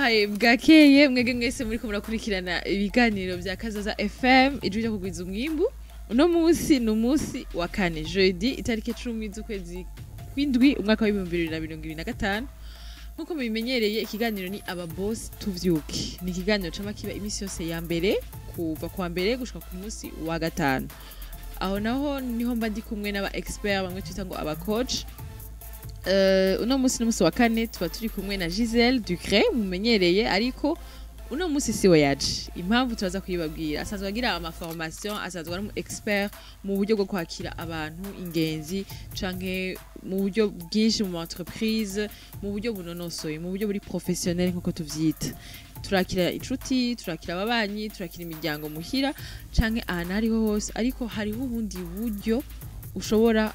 Ndabahaye bwakeye mwege mwese muriko murakurikirana ibiganiro vya Kazoza FM, ijwi ryo kugwiza umwimbu. Uno munsi ni umunsi wa kane, jeudi, itariki 10 z'ukwezi kw'indwi, umwaka wa 2025. Nkuko mubimenyereye, ikiganiro ni Ababosi Tuvyuke. Ni ikiganiro cama kiba imisi yose ya mbere, kuva kuwa mbere gushika ku munsi wa gatanu. Aho naho niho mba ndi kumwe n'aba expert, bamwe twita ngo aba coach. Uno munsi n'umunsi wa kane, tuba turi kumwe na Giselle Ducret mumenyereye, ariko uno munsi siwe yaje. Impamvu turaza kuyibabwira. Asanzwe agira ama formation, asanzwe ari umu expert mu buryo bwo kwakira abantu, ingenzi, canke mu buryo bwinshi mu entreprise, mu buryo bunonosoye, mu buryo buri professionnel nkuko tuvyita. Turakira inshuti, turakira ababanyi, turakira imiryango muhira canke ahantu ariho hose, ariko hariho ubundi buryo ushobora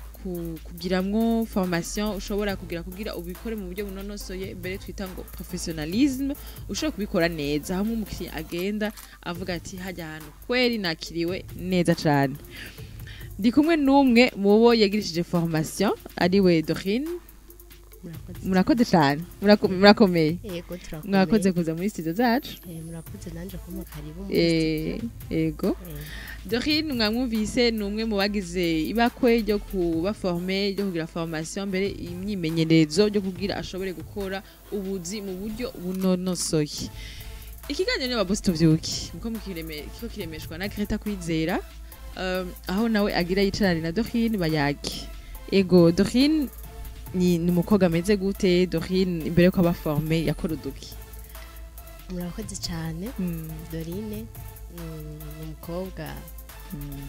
kugiramwo formation, ushobora kugira ubikore mu buryo bunonosoye, mbere twita ngo professionnalisme, ushobora kubikora neza, hamwe umukiriya agenda avuga ati: "Hajya ahantu kweri nakiriwe neza cane." Ndi kumwe n'umwe mu bo yagirishije formation, ariwe Dorine. Murakoze cane. Murakomeye? Yego, turakomeye. Mwakoze kuza muri studio zacu. Murakoze nanje kumpa karibu muri studio. Ego. Dorine mwamwumvise, ni umwe mu bagize ibakwe ryo kuba formé, ryo kugira formation, mbere imyimenyerezo ryo kugira ashobore gukora ubuzi mu buryo bunonosoye. Ikiganiro ni Ababosi Tuvyuke, muko mukireme kiko kiremeshwa na Greta Kwizera, aho nawe agira yicarane na Dorine bayage. Ego, Dorine ni umukobwa ameze gute? Dorine imbere yuko aba formé yakora uduki? Murakoze cyane. Dorine ni umukobwa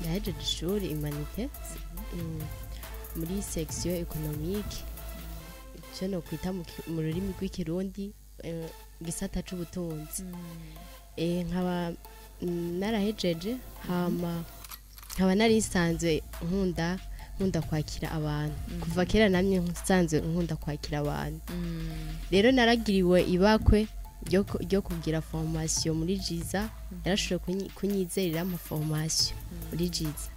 yahejeje ishuri humanités, muri section économique, icyo nokwita mu rurimi rw'Ikirundi gisata c'ubutunzi. Nkaba narahejeje, hama nkaba nari nsanzwe nkunda kwakira abantu kuva kera. Namye nsanzwe nkunda kwakira abantu. Rero naragiriwe ibakwe ryo kugira formation muri Jiza. Yarashoboye kunyizerera ama formation muri Jiza,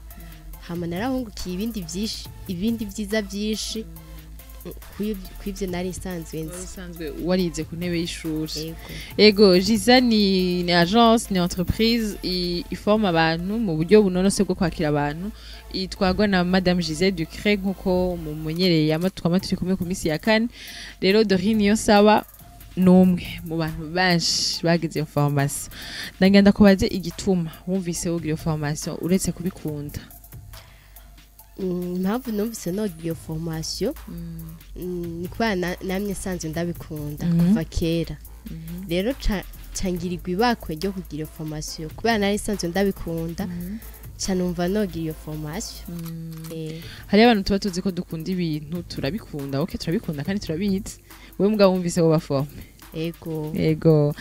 hama narahungukiye ibindi byinshi, ibindi byiza byinshi kw'ivyo nari nsanzwe nzi. Wari usanzwe warize ku ntebe y'ishuri? Yego. Ego, Giza ni agence, ni entreprise iforma abantu mu buryo bunonose bwo kwakira abantu, itwagwa na Madame Gisèle Ducret nkuko mumumenyereye, yama twama turi kumwe ku misi ya kane. Rero Dorine Niyonsaba ni umwe mu bantu benshi bagize iyo formation. Ndagenda kubaze igituma wumvise wogira iyo formation, uretse kubikunda. Impamvu numvise nogira iyo formation ni kubera namye nsanzwe ndabikunda kuva kera. Rero ca ngirirwa ibakwe ryo kugira iyo formation kubera nari nsanzwe ndabikunda, ca numva nogira iyo formation. Hariyo abantu tuba tuzi ko dukunda ibintu, turabikunda, okay, turabikunda kandi turabizi. Wewe mugabo wumvise woba formé? Ego. Ego.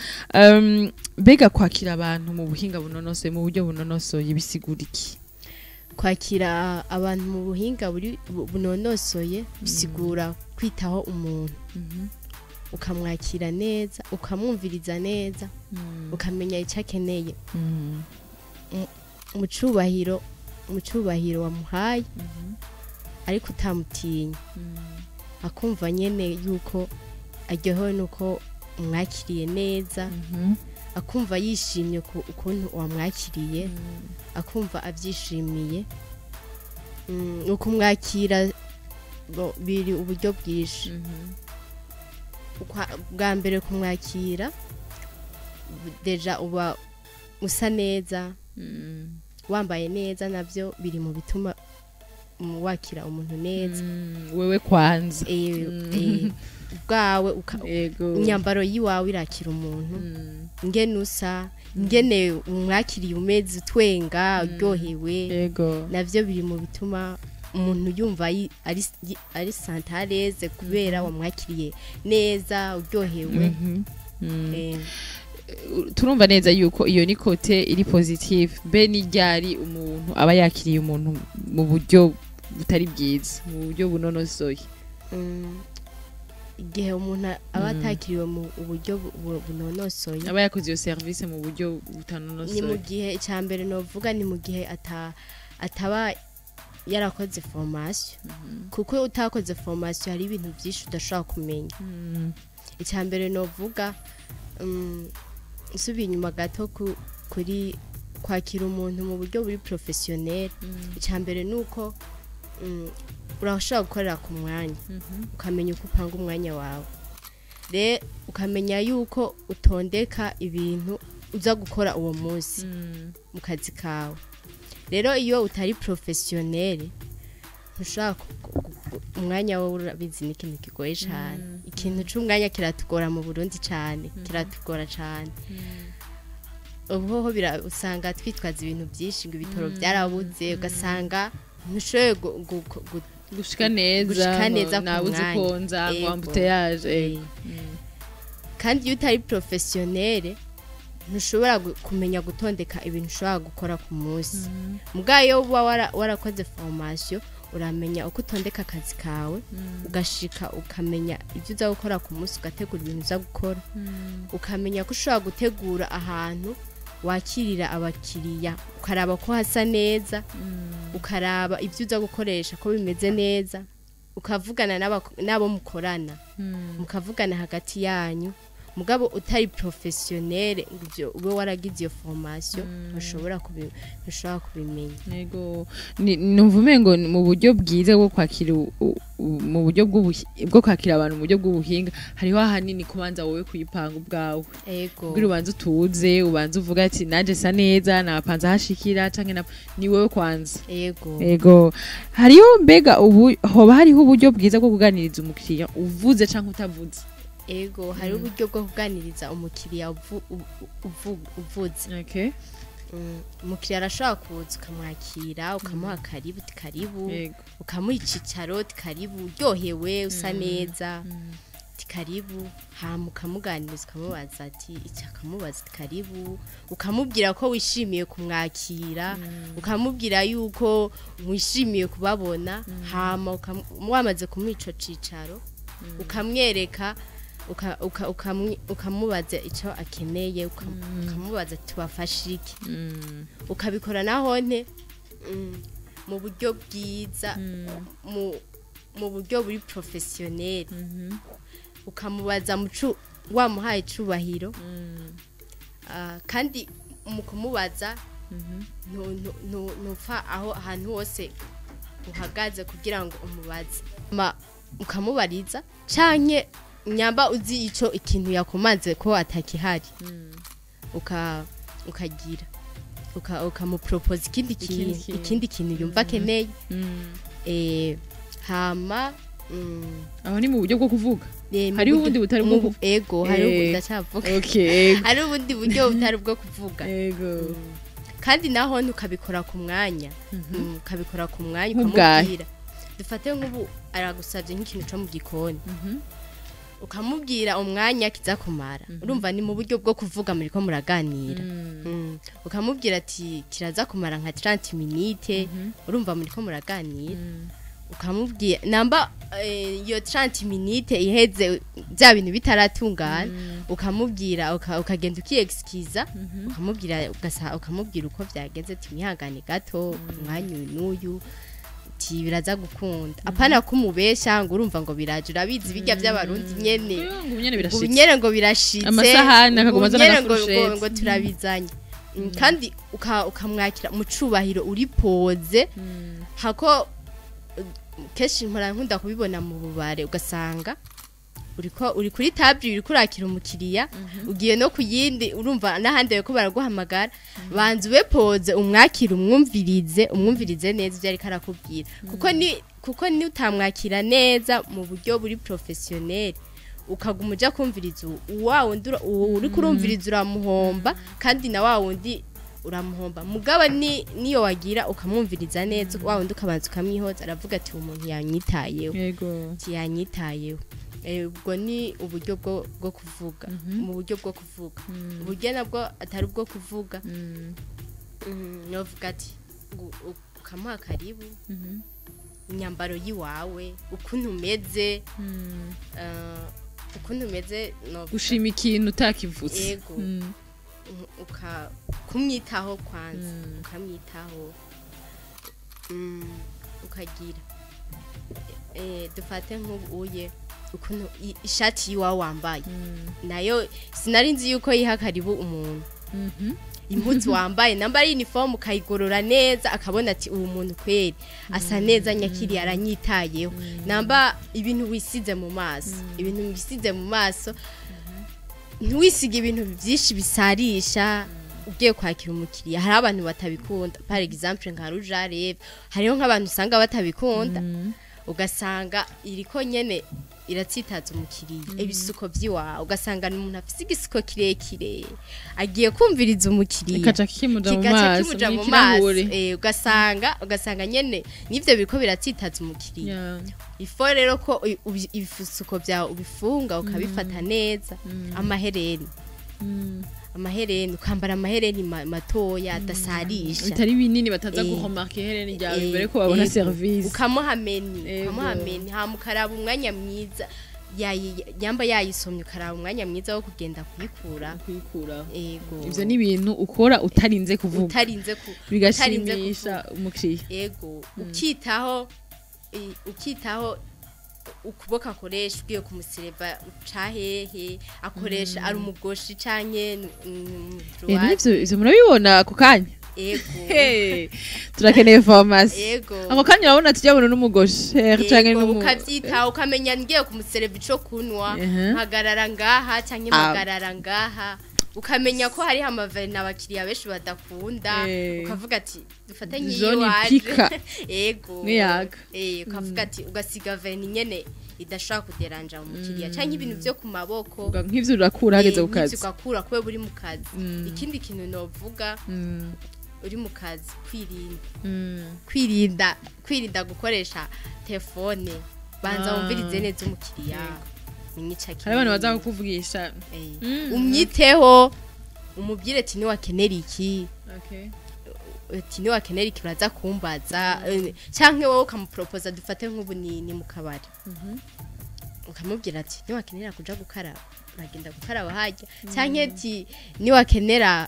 Mbega kwakira abantu mu buhinga bunonosoye, mu buryo bunonosoye, bisigura iki? Kwakira abantu mu buhinga bunonosoye bisigura kwitaho umuntu, ukamwakira neza, ukamwumviriza neza, ukamenya icyo akeneye mu cubahiro wamuhaye, ariko utamutinya, akumva nyene yuko aryohewe nuko umwakiriye neza, akumva yishimye ku ukuntu wamwakiriye, akumva abyishimiye. Ukumwakira biri uburyo bwinshi. Bwa mbere, kumwakira déjà uba usa neza, wambaye neza, nabyo biri mu bituma wakira umuntu neza. Wewe kwanza. Ubwawe imyambaro yiwawe irakira umuntu, ingene usa, ingene umwakiriye, umeze utwenga, uryohewe, navyo biri mu bituma umuntu yumva ari sent à l'aise kubera wamwakiriye neza, uryohewe. Turumva neza yuko iyo ni côté iri positive. Mbe ni ryari umuntu aba yakiriye umuntu mu buryo butari bwiza, mu buryo bunonosoye? Igihe umuntu aba atakiriwe mu uburyo bunonosoye, aba yakoze iyo service mu buryo ni mu butanonosoye. Gihe icya mbere novuga ni mu gihe ataba yarakoze formation, kuko utakoze formation hari ibintu byinshi udashobora kumenya. Icya mbere novuga Nsubiye inyuma gato kuri kwakira umuntu mu buryo buri professionnel, icya mbere ni uko urashobora gukorera ku mwanya, ukamenya uko upanga umwanya wawe, ukamenya yuko utondeka ibintu uza gukora uwo munsi mu kazi kawe. Rero iyo utari professionnel, ntushobora umwanya wowe urabizi ni ikintu kigoye cyane. Ikintu c'umwanya kiratugora mu Burundi cyane, kiratugora cyane. Ubu hoho usanga twitwaza ibintu byinshi ngo ibitoro byarabuze, ugasanga ntushoboye gushika neza. Gushika neza ku nabuze mwanya. Ukonza ngo embouteillage. Kandi iyo utari professionnel, ntushobora kumenya gutondeka ibintu ushobora gukora ku munsi. Mugabo uba warakoze formation, uramenya uko utondeka akazi kawe, ugashika ukamenya ibyo uza gukora ku munsi, ugategura ibintu uza gukora, ukamenya ko ushobora gutegura ahantu wakirira abakiriya, ukaraba ko hasa neza, ukaraba ibyo uza gukoresha ko bimeze neza, ukavugana n'abo mukorana, mukavugana hagati yanyu. Mugabo utari professionnel ngo ivyo ube waragize iyo formation, ntushobora kubimenya. Yego, numva umengo ni mu buryo bwiza bwo kwakira mu buryo bwo kwakira abantu mu buryo bw'ubuhinga, hariho ahanini kubanza wowe kuyipanga ubwawe, kugira ubanze utuze, ubanze uvuga ati nanje sa neza, napanze ahashikira canke ni wewe kwanza. Ego, hariho mbega ubu hoba hariho uburyo bwiza bwo kuganiriza umukiriya uvuze canke utavuze? Ego, hari uburyo bwo kuganiriza umukiriya uvuze. Umukiriya arashobora kuza ukamwakira, ukamuha karibu, uti karibu, ukamuha icicaro, uti karibu, uryohewe, usa neza, uti karibu, hama ukamuganiriza, ukamubaza ati iki, akamubaza ati karibu, ukamubwira ko wishimiye kumwakira, ukamubwira yuko wishimiye kubabona, hama wamaze kumuha ico cicaro, ukamwereka, ukamubaza icyo akeneye, ukamubaza tubafashe iki, ukabikora nahone mu buryo bwiza, mu buryo buri professionnel, ukamubaza mucu wamuhaye icubahiro. Kandi mu kumubaza ntupfa aho ahantu hose uhagaze kugira ngo umubaze. Ukamubariza canke nyamba uzi ico ikintu yakomanze ko atakihari, ukagira ukamupropose ikindi Ikindi kintu, kintu. ikindi kintu yumva akeneye. Hama Aho ni mu buryo bwo kuvuga. Mu Hariho ubundi butari bwo kuvuga. Ego, hariho ndacyavuga. Hari ubundi buryo butari bwo kuvuga. Kandi naho ukabikora ku mwanya, ukabikora ku mwanya, Nk'ubwahe. ukamubwira, dufate nk'ubu aragusabye nk'ikintu cyo mu gikoni, ukamubwira umwanya kiza kumara. Urumva ni mu buryo bwo kuvuga, muriko muraganira. Ukamubwira ati kiraza kumara nka 30 minutes. Urumva muriko muraganira, ukamubwira namba iyo 30 minutes iheze bya bintu bitaratungana, ukamubwira, ukagenda ukiexcusa, ukamubwira, ukamubwira uko byagenze, ati mwihangane gato, umwanya uyu n'uyu, ati biraza gukunda. Apana kumubesha ngo urumva ngo biraje, urabizi bijya by'Abarundi nyene, ngo nyene ngo birashitse, nyene ngo birashitse, Amasahani ngo akaguma azana nyene ngo agafurusheti. ngo turabizanye. Kandi ukamwakira mu cubahiro, uri posé. Hako kenshi mpora nkunda kubibona mu bubare, ugasanga uriko uri kuri table, uriko urakira umukiriya, ugiye no ku yindi, urumva n'ahandi bariko baraguhamagara. Banza ube posé, umwakire, umwumvirize, umwumvirize neza ibyo ariko arakubwira, kuko ni utamwakira neza mu buryo buri professionnel, ukaguma uja kumviriza wa wundi uwo uriko urumviriza, uramuhomba, kandi na wa wundi uramuhomba. Mugabo ni niyo wagira ukamwumviriza neza wa wundi, ukabanza ukamwihoza, aravuga ati uwo muntu yanyitayeho, ati yanyitayeho. Ubwo ni uburyo bwo kuvuga, mu buryo bwo kuvuga. Uburyo nabwo atari ubwo kuvuga, novuga ati ukamuha karibu, imyambaro yiwawe, ukuntu umeze, ukuntu umeze novuga. Gushima ikintu utakivutse. Yego. Kumwitaho kwanza, ukamwitaho, ukagira dufate nk'ubu uye Ukuntu ishati yiwawe wambaye nayo, sinari nzi yuko yiha karibu umuntu. Impuzu wambaye, namba ari uniform, ukayigorora neza, akabona ati uwo muntu kweri asa neza, nyakiri aranyitayeho. Namba ibintu wisize mu maso, ibintu wisize mu maso, ntiwisige ibintu byinshi bisarisha ugiye kwakira umukiriya. Hari abantu batabikunda, par exemple nka rouge à lèvres. Hariho nk'abantu usanga batabikunda, ugasanga iriko nyene iratsitaza umukiriya. Ibisuko vy'iwawe, ugasanga ni umuntu afise igisuko kirekire agiye kumviriza umukiriya, Ikaca kimuja mu kigaca maso, kimuja mu maso. mw'ikirahure. Ugasanga nyene nivyo biriko biratsitaza umukiriya. Il faut rero ko ibisuko vyawe ubifunga, ukabifata neza. Amahereni, amahereni, ukambara amahereni matoya adasarisha. Bitari binini, bataza guremarka ihereni ryawe imbere ko babona service. Ukamuha menu. Ukamuha menu, hama ukaraba umwanya mwiza yamba yayisomye, ukaraba umwanya mwiza wo kugenda kuyikura. Kuyikuraho. Ego. Ivyo ni ibintu ukora utarinze kuvuga, utarinze bigashimisha umukiriya. Ego, ukitaho ukitaho ukuboko akoresha ugiye kumusereva, uca hehe, akoresha ari umugoshi canke droite. Nivyo, ivyo murabibona ako kanya? Ego. Hey, turakeneye formation. Ego. Ako kanya urabona tujyabona n'umugoshi canke Ego, n'umu ukavyitaho, ukamenya ngiye kumusereva ico kunywa, mpagarara ngaha canke mpagarara ngaha. Ukamenya ko hariho amavernis abakiriya benshi badakunda, ukavuga ati dufate Jaune nk'iyiwaje. Pika. Ego. Nk'iyaka. Ukavuga ati ugasiga vernis nyene idashobora kuderanja umukiriya, canke ibintu vyo ku maboko. Uvuga nk'ivyo urakura hageze ku kazi. Nk'ivyo ugakura kubera uri mu kazi. Ikindi kintu novuga, uri mu kazi, kwirinda, kwirinda gukoresha telefone. Banza wumvirize neza umukiriya, menye ico Hari abantu baza akeneye. kukuvugisha. Umwiteho, umubwire ati niwakenera iki, ati niwakenera iki uraza kumbaza, canke wowe ukamupropoza. Dufate nk'ubu ni mu kabari, ukamubwira ati niwakenera kuja gukaraba uragenda gukaraba harya, canke ati niwakenera,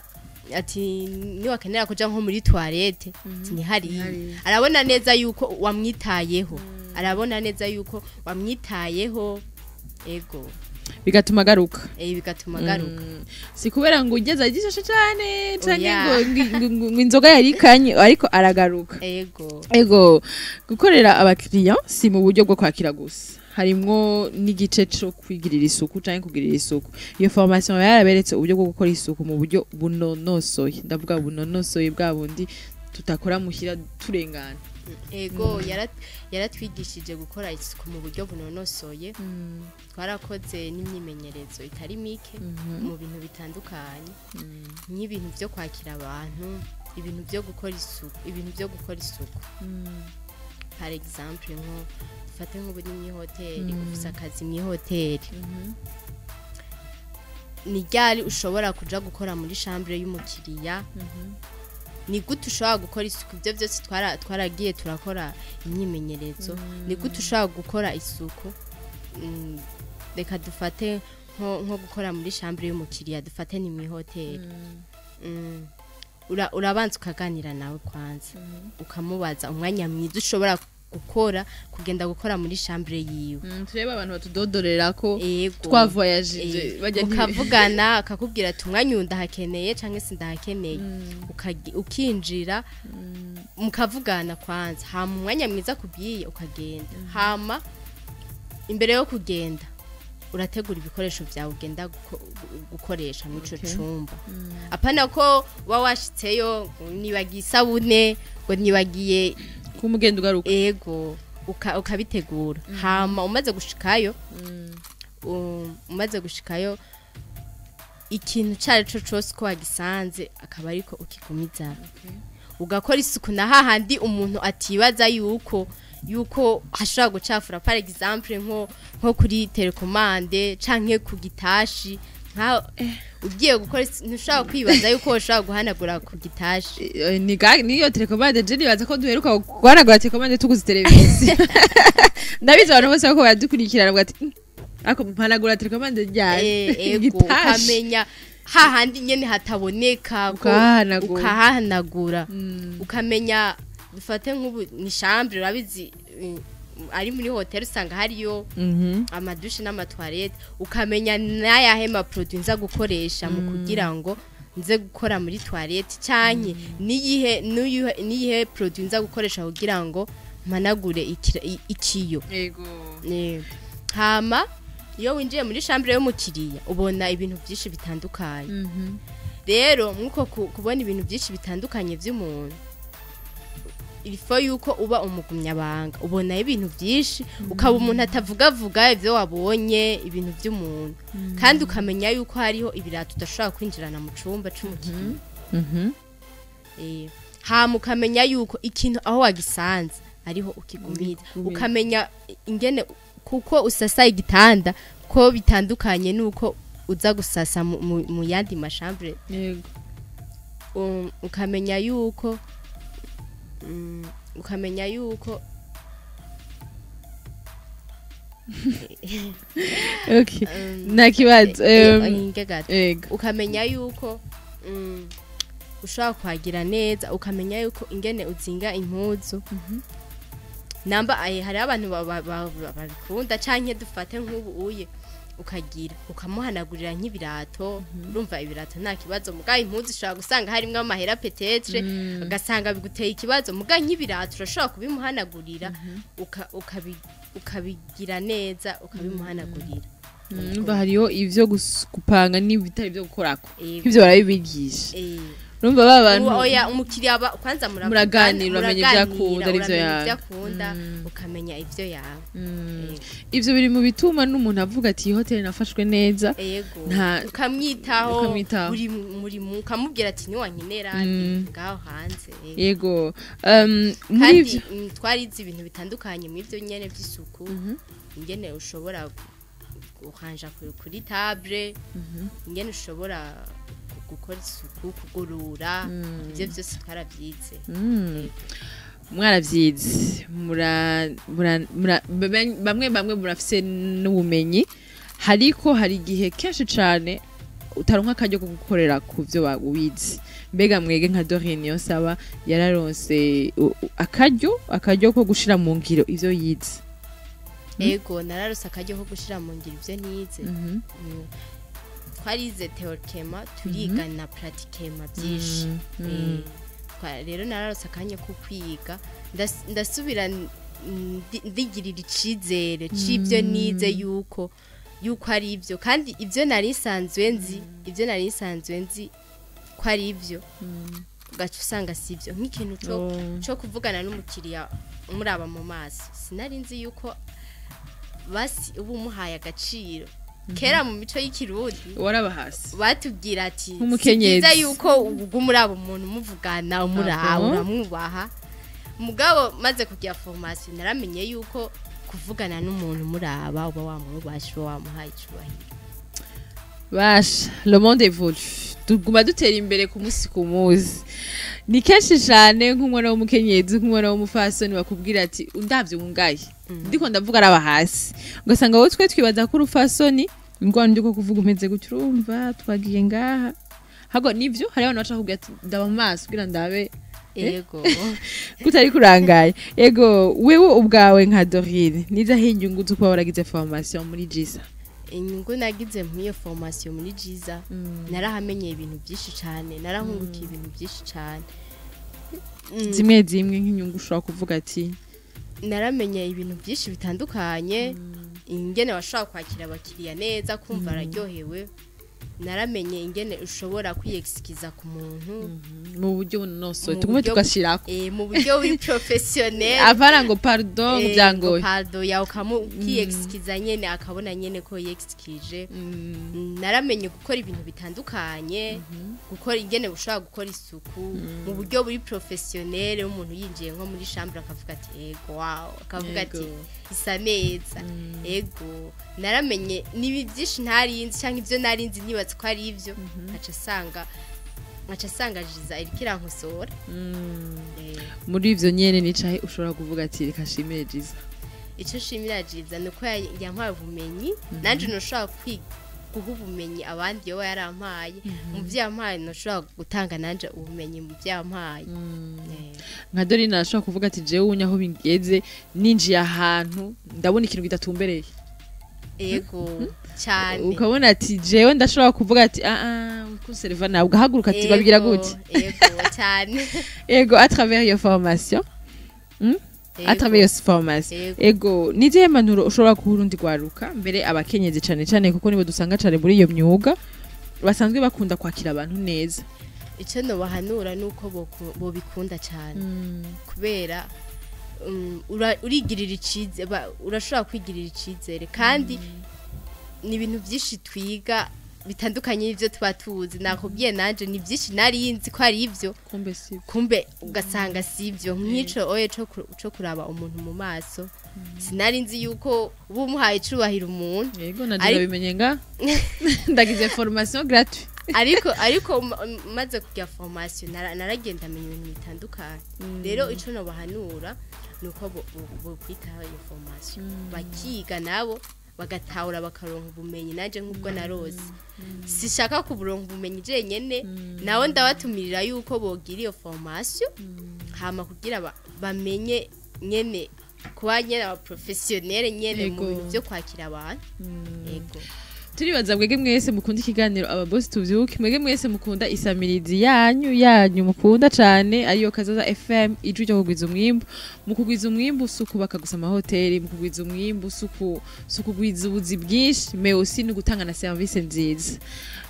ati niwakenera kuja nko muri toilette, ati ni hariya. Hariya. Arabona neza yuko wamwitayeho, arabona neza yuko wamwitayeho. Ego. Bigatuma agaruka. Bigatuma agaruka. Si kubera ngo ugeze agishashe cane canke Oya. ngo inzoga yarikanye, ariko aragaruka. Ego. Ego, gukorera abakiriya si mu buryo bwo kwakira gusa, harimwo n'igice co kwigirira isuku canke kugirira isuku. Iyo formation yaraberetse uburyo bwo gukora isuku mu buryo bunonosoye, ndavuga bunonosoye bwa bundi tutakora muhira turengana. Ego, yaratwigishije gukora isuku mu buryo bunonosoye. Twarakoze n'imyimenyerezo itari mike mu bintu bitandukanye, nk'ibintu byo kwakira abantu, ibintu byo gukora isuku, ibintu byo gukora isuku. Par exemple, nko dufate nk'ubu ni mw'ihoteli, ufise akazi mw'ihoteli, ni ryari ushobora kuja gukora muri chambre y'umukiriya, ni gute ushobora gukora isuku. Ibyo byose twaragiye turakora imyimenyerezo. Ni gute ushobora gukora isuku? Reka dufate nko gukora muri chambre y'umukiriya, dufate ni mw'ihoteli. Urabanza ukaganira nawe kwanza, ukamubaza umwanya mwiza ushobora gukora, kugenda gukora muri chambre yiwe. Turebe abantu batudodorera ko Ego. twavoyagije bajya Mukavugana, akakubwira ati umwanya uyu ndahakeneye canke sindahakeneye. Ukinjira mukavugana kwanza, hama umwanya mwiza akubwiye ukagenda. Hama imbere yo kugenda urategura ibikoresho vyawe ugenda gukoresha muri ico cumba. Apana ko uba washitseyo ngo nibagiye isabune, ngo nibagiye kumugenda ugaruka. Ego, ukabitegura. Hama umaze gushikayo, umaze gushikayo, ikintu cari co cose uko wagisanze akaba ariko ukigumiza, ugakora isuku na hahandi umuntu atibaza yuko hashobora gucafura, par exemple nko kuri télécommande canke ku gitashi. Nka ugiye gukora ntushobora kwibaza yuko ushobora guhanagura ku gitashi. Niyo télécommande, je nibaza ko duheruka guhanagura télécommande tuguze televiziyo. Ndabizi abantu bose bako baradukurikirana bavuga ati "Ariko mpanagura télécommande ryari?" Ego. Gitashi. Ukamenya hahandi nyene hataboneka ko Ukahanagura. Ukahanagura, ukamenya dufate nk'ubu ni chambre, urabizi, Ari muri hotel usanga hariyo ama douche n'ama toilette, ukamenya n'ayahe ma produit nza gukoresha mu kugira ngo nze gukora muri toilette, canke niyihe produit nza gukoresha kugira ngo mpanagure ikiyo. Hama iyo winjiye muri chambre y'umukiriya ubona ibintu byinshi bitandukanye. Rero nkuko kubona ibintu byinshi bitandukanye by'umuntu, il faut yuko uba umugumyabanga, ubona ibintu byinshi, ukaba umuntu atavugavuga ibyo wabonye, ibintu by'umuntu, kandi ukamenya yuko hariho ibirato udashobora kwinjirana mu cumba c'umukiriya. Hama ukamenya yuko ikintu aho wagisanze ariho ukigumiza, ukamenya ingene kuko usasa igitanda ko bitandukanye nuko uza gusasa mu yandi ma chambre. Ukamenya yuko okay, nta kibazo. Ukamenya yuko ushobora kwagira neza, ukamenya yuko ingene uzinga impuzu. Namba hari abantu babikunda, canke dufate nk'ubu uye ukagira ukamuhanagurira nk'ibirato, urumva ibirato nta kibazo, muga impuzu ushobora gusanga harimwo amahera peut-être, ugasanga biguteye ikibazo, muga nk'ibirato urashobora kubimuhanagurira, ukabigira neza, ukabimuhanagurira. Numva hariyo ivyo gupanga n'ibitari byo gukorako, ivyo barabibigisha. Urumva ba bantu oya umukiriya kwanza muraganira, uramenya ibyo akunda n'ivyo yakunda, ukamenya ivyo yawe. Ivyo biri mu bituma n'umuntu avuga ati hotel nafashwe neza, nta ukamwitaho buri muri ukamubwira ati ni wankenera ngaho hanze. Yego. Muri ivyo twarize ibintu bitandukanye mu ivyo nyene by'isuku, ingene ushobora guhanja kuri table, ingene ushobora gukora isuku, kugorora, ivyo byose twarabyize. Mwarabyize, bamwe bamwe murafise n'ubumenyi, hariko hari igihe kenshi cane utaronka akaryo ko gukorera ku vyo wize. Mbega mwege nka Dorine Niyonsaba yararonse akaryo ko gushira mu ngiro ivyo yize? Ego, nararose akaryo ko gushira mu ngiro ivyo nize. Twarize théoriquement, turiga na pratiquement byinshi. Rero nararose akanya ko kwiga, ndasubira ndigirira icizere c'ibyo nize yuko ari ibyo, kandi ibyo nari nsanzwe nzi, ibyo nari nsanzwe nzi ko ari ibyo, ugaca usanga si ibyo. Nk'ikintu cyo kuvugana n'umukiriya umuraba mu maso, sinari nzi yuko basi ubu umuhaye agaciro. Kera mu mico y'ikirundi waraba hasi, batubwira ati umukenyezi yuko ugumuraba umuntu muvugana umuraba uramwubaha. Mugabo maze kugira formation naramenye yuko kuvugana n'umuntu muraba uba wamwubashe, wamuhaye icubahiro. Basha, le monde évolue, tuguma dutera imbere ku munsi ku munsi. Ni kenshi cyane nk'umwana w'umukenyezi, nk'umwana w'umufasoni bakubwira ati undavye ungaye, ndiko ndavuga araba hasi, ugasanga wowe twe twibaza ko urufasoni ingwano ndiko kuvuga umeze gutyo, urumva twagiye ngaha hago nivyo. Hari abantu baca kubwira ati ndaba mu maso kugira ndabe. Yego, kutari kurangaye. Yego, wewe ubwawe nka Dorine, niza inyungu zo kuba waragize formation muri Jiza? Inyungu nagize muri iyo formation muri Jiza, narahamenye ibintu byinshi cyane, narahungukiye ibintu byinshi cyane. Zimwe zimwe nk'inyungu ushobora kuvuga ati naramenye ibintu byinshi bitandukanye, ingene washobora kwakira abakiriya neza, kumva araryohewe. Naramenye ingene ushobora kwiyexkiza ku muntu mu buryo bunonosoye, tugume tugashirako mu buryo buri professionnel, avara ngo pardon byangoye, pardon ya ukamukiyexkiza nyene akabona nyene ko yexkije. Naramenye gukora ibintu bitandukanye, gukora ingene ushobora gukora isuku mu buryo buri professionnel, umuntu yinjiye nko muri chambre akavuga ati ego wow, akavuga ati isa neza. Ego, naramenye nibi byinshi ntarinzi cyangwa ivyo narinzi nibatse ko ari ivyo, nkaca sanga Jiza iriko irankosora. Muri ivyo nyene nicaye ushobora kuvuga ati reka shimire Jiza? Ico shimira Jiza nuko yampaye ubumenyi, nanje noshobora guha ubumenyi abandi yoba yarampaye mu byo yampaye, ntushobora gutanga nanje ubumenyi mu byo yampaye. Nka Dorine arashobora kuvuga ati: "Jewe unye aho bigeze, ninjiye ahantu ndabona ikintu kidatumbereye." Ego cyane. Ukabona ati: "Jewe ndashobora kuvuga ati: 'Ah ah, kuserva nawe,' ugahaguruka ati: 'Babigira gute?'" Ego cyane. Ego, à travers iyo formation, à travers iyo formation. Ego. Ego, nizihe mpanuro ushobora guha urundi rwaruka, mbere abakenyezi cane cane, kuko nibo dusanga cane muri iyo myuga, basanzwe bakunda kwakira abantu neza? Icyo nobahanura ni uko bobikunda cyane, kubera urigirira icizere, urashobora kwigirira icizere, kandi ni ibintu byinshi twiga bitandukanye n'ibyo tuba tuzi. Nakubwiye nanje ni byinshi nari nzi ko ari ibyo, kumbe si kumbe ugasanga si ibyo. Nk'ico oye co kuraba umuntu mu maso, sinari nzi yuko uba umuhaye icubahiro umuntu. Yego, naje ndabimenye nga ndagize formation gratuite. Ariko maze kugira formation naragenda menya ibintu bitandukanye. Rero ico nobahanura ni uko bokwitaho iyo formation, bakiga nabo bagatahura, bakaronka ubumenyi. Nanje nk'ubwo narose, sishaka kuburonka ubumenyi jenyene, nawe ndabatumirira yuko bogira iyo formation, hama kugira bamenye nyene kuba nyene aba professionnel nyene mu bintu byo kwakira abantu. Yego. Turibaza mwege mwese mukunda ikiganiro Ababosi Tuvyuke, mwege mwese mukunda isamirizi yanyu mukunda cane, ariyo Kazoza FM, ijwi ryo kugwiza umwimbu. Mu kugwiza umwimbu si ukubaka gusa amahoteli, mu kugwiza umwimbu si ukugwiza ubuzi bwinshi, mais aussi ni gutanga na service nziza.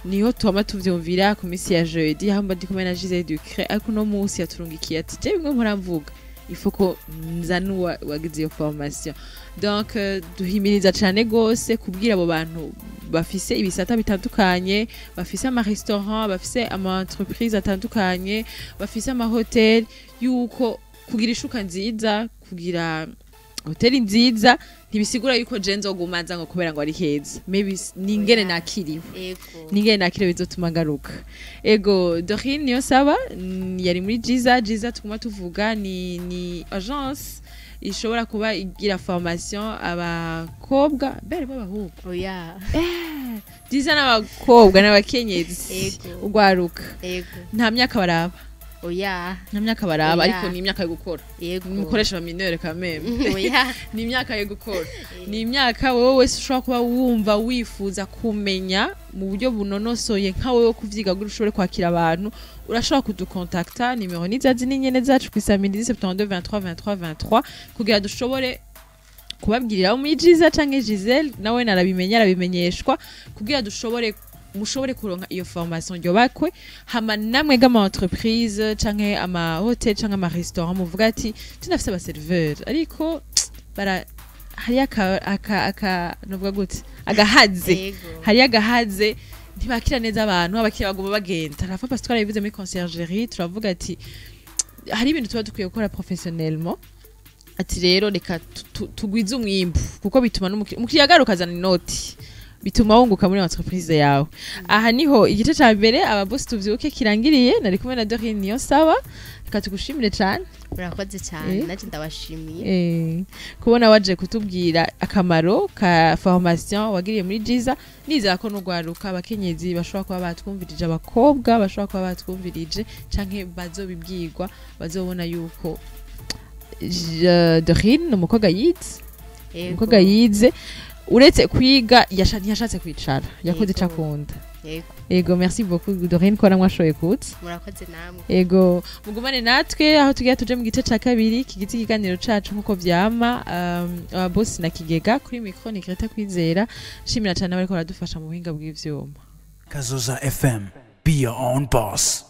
Niho twama tuvyumvira ku minsi ya jeudi, aho mba ndi kumwe na Gisèle Ducret. Ariko uno munsi yaturungikiye ati: "Je bimwe mpora mvuga, il faut ko nzana wagize iyo formation." Donc duhimiriza cane gose kubwira abo bantu bafise ibisata bitandukanye, bafise ama restaurant, bafise ama entreprise atandukanye, bafise ama hotel, yuko kugira ishuka nziza, kugira hoteli nziza, ntibisigura yuko je nzoguma nza ngo kubera ngo ari heza. Maybe ni ingene nakiriwe, ningene nakiriwe bizotuma ngaruka. Ego, Dorine niyo saba yari muri Jiza. Jiza tuguma tuvuga ni agence ishobora kuba igira formation abakobwa mbere b'abahungu. Oya. Jiza n'abakobwa n'abakenyezi, ugwaruka. Nta myaka baraba? Oya. Nta myaka baraba? Oya. Ariko ni imyaka yo gukora. Ego. Mukoresha mineur quand même. Oya. Ni imyaka yo gukora, ni imyaka wowe wese ushobora kuba wumva wifuza kumenya mu buryo bunonosoye nka wowe kuvyiga kugira ushobore kwakira abantu, urashobora kudukontakta. Nimero ni za zini nyene zacu kwisamirizi, 72 23 23 23, kugira dushobore kubabwirira muri Jiza, canke Giselle nawe narabimenya, arabimenyeshwa, kugira dushobore mushobore kuronka iyo formation ryobakwe. Hama namwe gama entreprise canke ama hotel canke ama restaurant, muvuga ati: "Tunafise aba serveur, ariko bara hariyo aka novuga gute, agahaze." Hariyo agahaze, ntibakira neza abantu, abakiriya baguma bagenda. Rafa parce twarabivuze muri conciergerie, turavuga ati hari ibintu tuba dukwiye gukora professionnellement, ati rero reka tugwize umwimbu, kuko bituma n'umukiriya agaruka azana inoti, bituma wunguka muri entreprise yawe. Aha niho igice ca mbere Ababosi Tuvyuke kirangiriye. Nari kumwe na Dorine Niyonsaba. Reka tugushimire cane. Murakoze cyane. Nanjye ndabashimiye. Kubona waje kutubwira akamaro ka formation wagiriye muri Jiza. Nizera ko n'ugwaruka, abakenyezi bashobora kuba batwumvirije, abakobwa bashobora kuba batwumvirije canke bazobibwirwa, bazobona yuko Dorine ni umukobwa yize, umukobwa yize. Uretse kwiga ntiyashatse kwicara, yakoze ico akunda. Ego, merci beaucoup Dorine ko namwashoboye kuza. Murakoze namwe. Ego, mugumane natwe aho tugiye tuje mu gice ca kabiri kigize ikiganiro cacu nkuko vyama, Ababosi na Kigega. Kuri micro ni Greta Kwizera. Shimira cane abariko baradufasha mu buhinga bw'ivyuma. Kazoza FM. Be your own boss.